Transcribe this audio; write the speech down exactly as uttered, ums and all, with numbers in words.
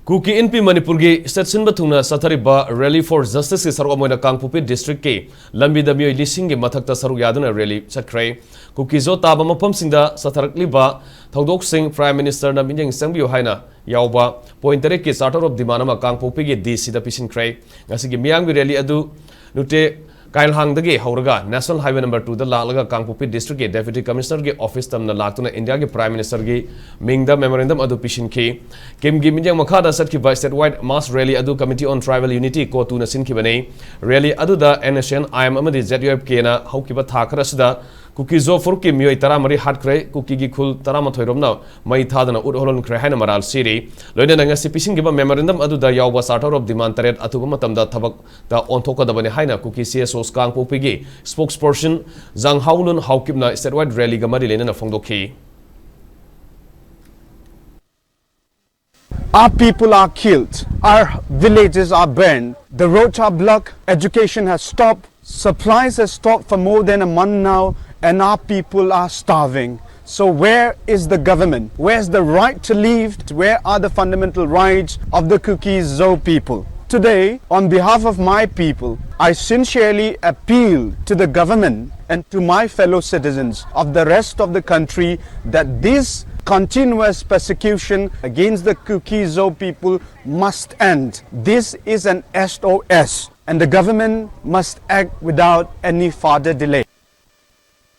ꯀꯨꯀꯤ ꯏꯟꯄꯤ ꯃꯅꯤꯄꯨꯔꯒꯤ state ꯁꯤꯟꯕ ꯊꯨꯡꯅ ꯆꯠꯊꯔꯤꯕ Rally for Justiceꯀꯤ ꯁꯔꯨꯛ ꯑꯃ ꯑꯣꯏꯅ ꯀꯥꯡꯄꯣꯛꯄꯤ districtꯀꯤ ꯂꯝꯕꯤꯗ ꯃꯤꯑꯣꯏ ꯂꯤꯁꯤꯡꯒꯤ ꯃꯊꯛꯇ ꯁꯔꯨꯛ ꯌꯥꯗꯨꯅ rally ꯆꯠꯈ꯭ꯔꯦ꯫ ꯀꯨꯀꯤ ꯖꯣ ꯇꯥꯕ ꯃꯐꯝꯁꯤꯡꯗ ꯆꯠꯊꯔꯛꯂꯤꯕ ꯊꯧꯗꯣꯛꯁꯤꯡ Prime Ministerꯅ ꯃꯤꯠꯌꯦꯡ ꯆꯪꯕꯤꯌꯨ ꯍꯥꯏꯅ ꯌꯥꯎꯕ point ꯇꯔꯦꯠꯀꯤ Charter of Demand ꯑꯃ ꯀꯥꯡꯄꯣꯛꯄꯤꯒꯤ DCꯗ ꯄꯤꯁꯤꯟꯈ꯭ꯔꯦ꯫ ꯉꯁꯤꯒꯤ ꯃꯤꯌꯥꯝꯒꯤ rally ꯑꯗꯨ ꯅꯨꯇꯦ ꯀꯥꯏꯜꯍꯥꯡꯗꯒꯤ ꯍꯧꯔꯒ National Highway number twoꯗ ꯂꯥꯛꯂꯒ ꯀꯥꯡꯄꯣꯛꯄꯤ districtꯀꯤ Deputy Commissionerꯒꯤ office ꯇꯝꯅ ꯂꯥꯛꯇꯨꯅ Indiaꯒꯤ Prime Ministerꯒꯤ ꯃꯤꯡꯗ memorandum ꯑꯗꯨ ꯄꯤꯁꯤꯟꯈꯤ꯫ ꯀꯤꯝꯒꯤ ꯃꯤꯠꯌꯦꯡ ꯃꯈꯥꯗ ꯆꯠꯈꯤꯕ statewide mass rally ꯑꯗꯨ Committee on Tribal Unity, CoTUꯅ ꯁꯤꯟꯈꯤꯕꯅꯤ꯫ Rally ꯑꯗꯨꯗ NSCN-IM ꯑꯃꯗꯤ ZUFKꯅ ꯍꯧꯈꯤꯕ ꯊꯥ ꯈꯔ ꯑꯁꯤꯗ ꯀꯨꯀꯤ ꯖꯣ ꯐꯨꯔꯨꯞꯀꯤ ꯃꯤꯑꯣꯏ ꯇꯔꯥꯃꯔꯤ ꯍꯥꯠꯈ꯭ꯔꯦ, ꯀꯨꯀꯤꯒꯤ ꯈꯨꯜ ꯇꯔꯥꯃꯥꯊꯣꯏ ꯔꯣꯝꯅ ꯃꯩ ꯊꯥꯗꯅ ꯎꯠ ꯍꯣꯜꯍꯟꯈ꯭ꯔꯦ ꯍꯥꯏꯅ ꯃꯔꯥꯜ ꯁꯤꯔꯤ꯫ ꯂꯣꯏꯅꯅ ꯉꯁꯤ ꯄꯤꯁꯤꯟꯈꯤꯕ memorandum ꯑꯗꯨꯗ ꯌꯥꯎꯕ Charter of Demand ꯇꯔꯦꯠ ꯑꯊꯨꯕ ꯃꯇꯝꯗ ꯊꯕꯛꯇ ꯑꯣꯟꯊꯣꯛꯀꯗꯕꯅꯤ ꯍꯥꯏꯅ ꯀꯨꯀꯤ CSOs ꯀꯥꯡꯄꯣꯛꯄꯤꯒꯤ spokesperson ꯖꯥꯡꯍꯥꯎꯂꯨꯟ ꯍꯥꯎꯀꯤꯞꯅ statewide rallyꯒ ꯃꯔꯤ ꯂꯩꯅꯅ ꯐꯣꯡꯗꯣꯛꯈꯤ꯫ Our people are killed. Our villages are burned. The roads are blocked. Education has stopped. Supplies has stopped for more than a month now, and our people are starving. So where is the government? Where's the right to live? Where are the fundamental rights of the Kuki Zo people? Today, on behalf of my people, I sincerely appeal to the government and to my fellow citizens of the rest of the country that this continuous persecution against the Kuki Zo people must end. This is an S O S, and the government must act without any further delay.